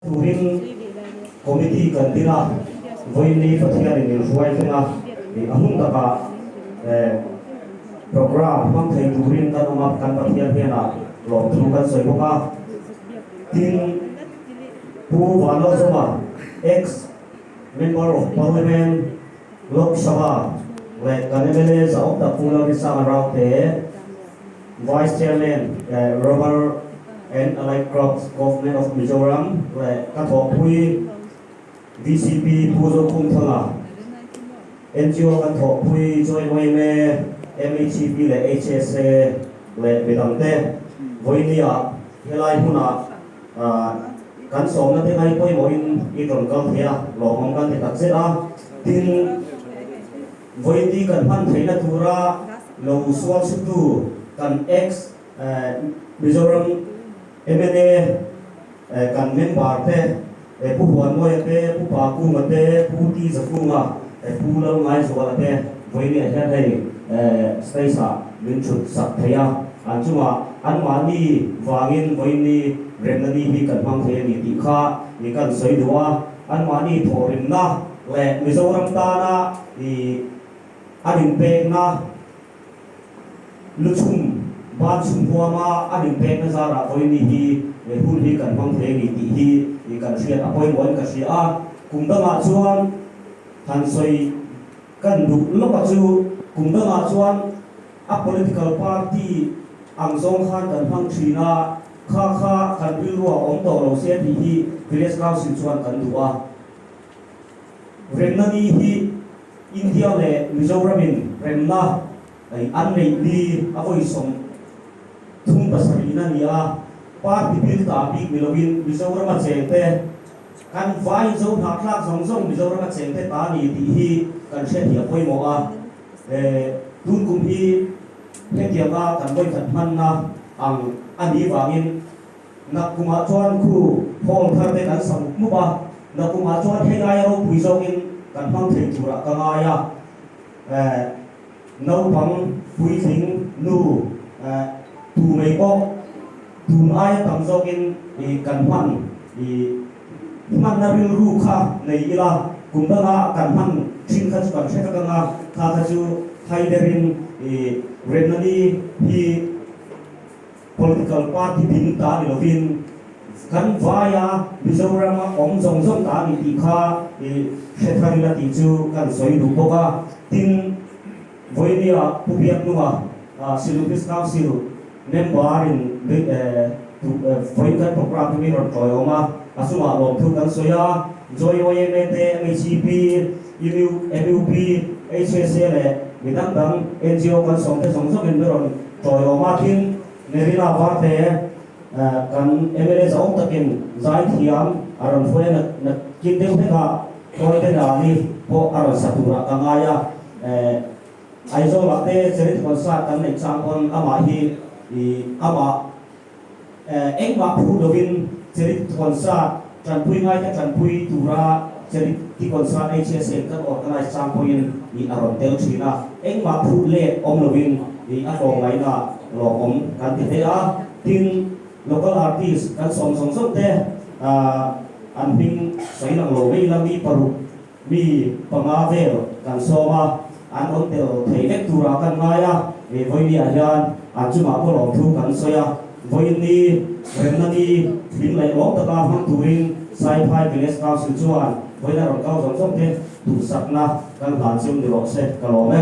Turin committee kan din a, vawiin Pathianin min hruai thleng a, a hun takah programme hmang thei turin kan awm a, kan Pathian hnenah lawmthu kan sawi bawk a. Tin, Pu Vanlalzawma, ex Member of Parliament, Lok Sabha leh kan mla zahawm tak Pu Lalrisanga Raute, Vice Chairman Rubber and Allied Crops Government of Mizoram leh ka thawhpui VCP Pu Zokhumthanga, NGO kan thawhpui Joint yma, MHEP leh HSA leh midangte vawinia helai hmunah Kan sawmna te ngai pawimawhin i rawn kal thei a, lawmawm kan ti tak zet a. Tin, vawiin kan hman theihna tura lo sual sutu kan ex Mizoram mla kan member te Pu Huanmawia te, Pu Pakunga te, Pu Ti Zakunga, Pu Lalngaizuala te vawiin ah hian hei stage ah min thut sak thei a. An chungah anmahni vangin vawiin remna ni hi kan hmang thei a ni tih kha i kan sawi duh a. Anmahni thawhrimna leh Mizoram tana i an inpekna luchhum ban chhum huama an inpekna zarah vawiin hi hun hi kan hmang thei a ni tih hi i kan hriat a pawimawhin ka hria a. Kum dangah chuan han sawi kan duh lawka chu kum dangah chuan A political party ang zawng khan kan hmang thin a, kha kha kan rilruah awm tawh lo se tih hi Village Council chuan kan duh a. Remna ni hi India leh Mizoramin remna an neih ni a vawi 37 na ni a, party bil ta bik ni loin Mizorama chengte kan vai zo hnahthlak zawng zawng Mizorama chengte ta ni tih hi kan hriathiah pawimawh a. Tun kum hi hetianga kan vawikhat hmanna ang a nih vangin nakkumah chuan khu hall thar te kan sa mup mup a, nakkumah chuan hei aia ropui zawkin kan hmang thei turah ka ngai a. Naupang puitling nu tu mai pawh tun aia tam zawkin kan hman Hmanna rilru kha nei ila, kum danga kan hman thin kha chu kan hre vek anga, kha kha chu haiderin i Remnani hi political party ding ta ni lovin kan vaia Mizorama awm zawng zawng ta ni tih kha i hre thar ila tih chu kan sawi duh bawk a. Tin, vawinia Pu Biaknunga Silupis Council Member in vawiin kan programme hi mi rawn tawiawm a, a chungah lawmthu kan sawi a, Joy YMA te, MHEP, MUP, HSA leh mi dang dang NGO kan sawm te zawng zawngin mi rawn tawiawm a, tin Merina Varte kan mla zahawm takin zaithiam a rawn hruai a, nakin deuh hlekah Tawite Dani pawh a rawn sa turah ka ngai a. Aizawlah te charity concert kan neih chang pawn amah hi amah engmah phut lovin charity concert tanpui ngaite tanpui tura charity concert HSA kan organise chang pawhin a rawn tel thin a, engmah phut let awm lovin a tlawmngaihna lawmawm kan ti hle a. Tin, local artist kan sawm zawng zawng te an hming sawi lang lo mai ila mi paruk Mi panga vel kan sawm a, an rawn tel thei vek turah kan ngai a, he vawinia hian an chungah pawh lawmthu kan sawi a, vawiinni remna ni hlim leh lawm taka hmang turin Saiphai Village Council chuan vawiina rawn kal zawng zawng te duhsakna kan hlan cheu ni rawh se ka lawm e.